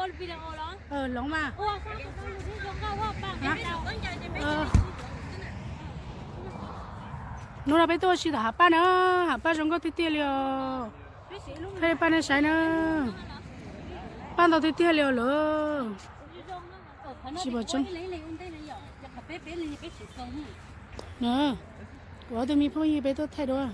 Loov mas. Hnub no peb tuaj ua si tom hav paj na, hav paj zoo nkauj tiag tiag li os. Thaij paj nej saib na, paj ntau tiag tiag li os lawm. Tsis pom tseeb. Kuv ob tug me phooj ywg peb tuaj thaij dua.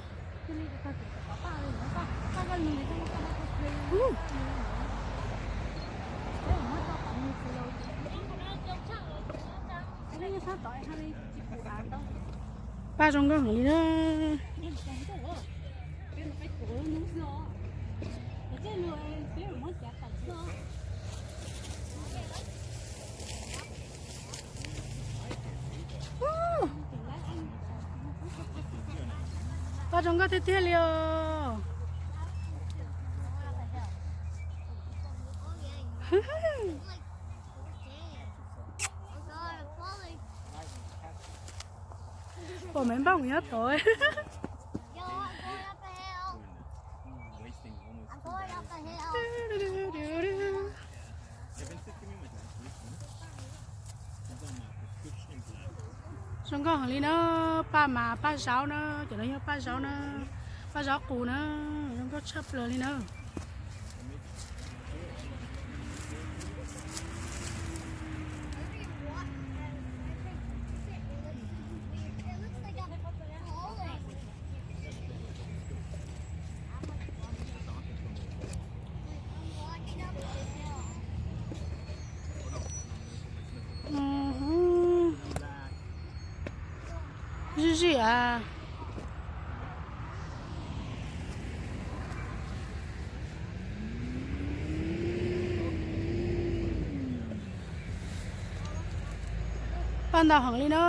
Paj zoo nkauj heev li na. Paj zoo nkauj tiag tiag li os. Pom me npauj nyob tod. Zoo nkauj heev li na, paj mas paj zaub na, cov no yog paj zaub na, paj zaub qus na, zoo nkauj tshaj plaws li na. Zij zij a. Paj ntau heev li na.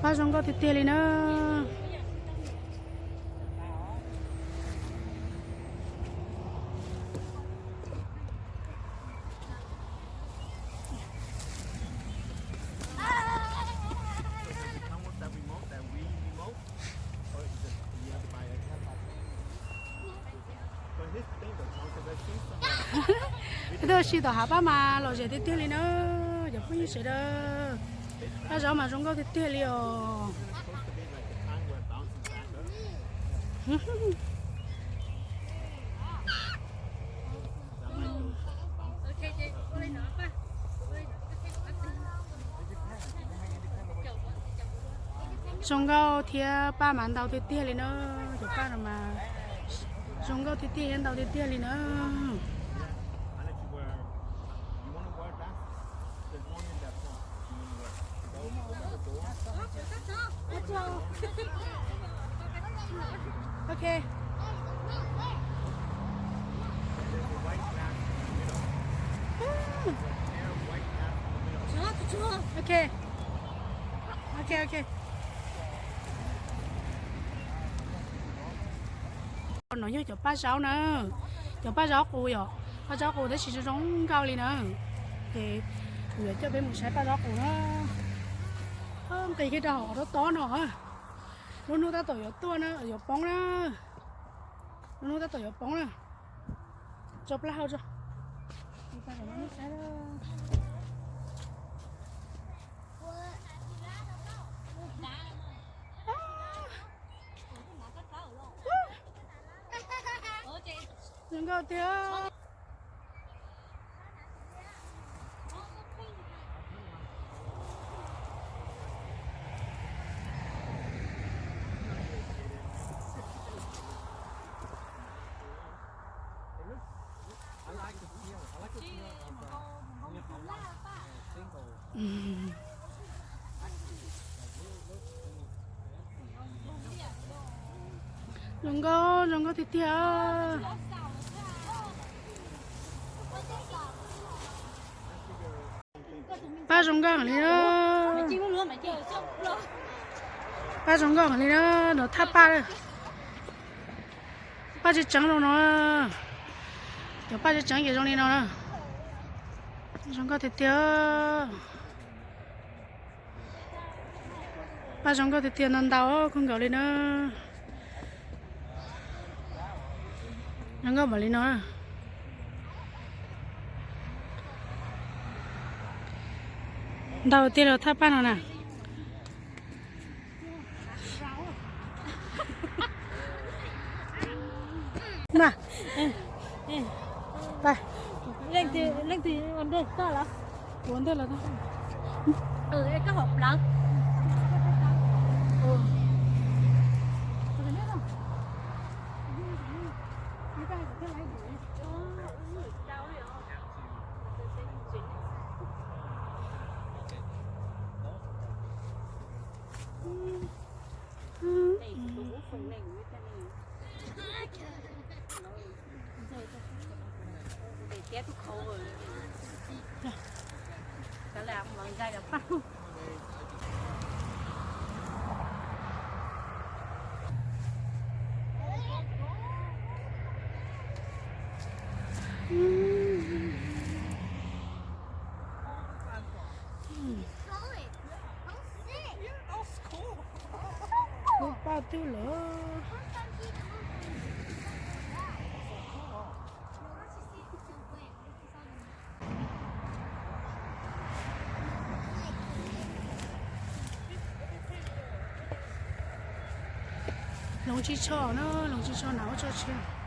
Paj zoo nkauj tiag tiag li na. Peb tuaj ua si tom hav paj mas lom zem tiag tiag li na, cov phooj ywg sawv daws. Paj zaub mas zoo nkauj tiag tiag li os. Zoo nkauj thiab paj mas ntau tiag tiag li na. Cov paj no mas zoo nkauj tiag tiag thiab ntau tiag tiag li na. Ok. Ok. Ok, ok. No yog cov paj zaub na, cov paj zaub qus yom, paj zaub qus tab sis zoo zoo nkauj li na. Ces kuv yuav coj peb mus saib paj zaub qus na. Nqis kiag rau hauv qhov tob tob no. Lub hnub tab tom yuav tuaj na, yuav poob na. Lub hnub tab tom yuav poob na. Tso plaub hau tso. Zoo nkauj tiag. Zoo nkauj, zoo nkauj tiag tiag. Paj zoo nkauj heev li na. Paj zoo nkauj heev li na, no thaj paj. Paj tseeb tseeb zoo no. Cov paj tseeb tseeb ces zoo li no na. Zoo nkauj tiag tiag. Paj zoo nkauj tiag tiag, ntau ntau kawg nkaus li na. Zoo nkauj npaum li no. Ntau tiag los thaj paj no na. Mas, leej twg ua ntej koj los? Ua ntej los. Koj hauv plawv. Kuv paj twb lawm. Hloov tsib tsho na, hloov tsib tsho na, ua tsho tshiab.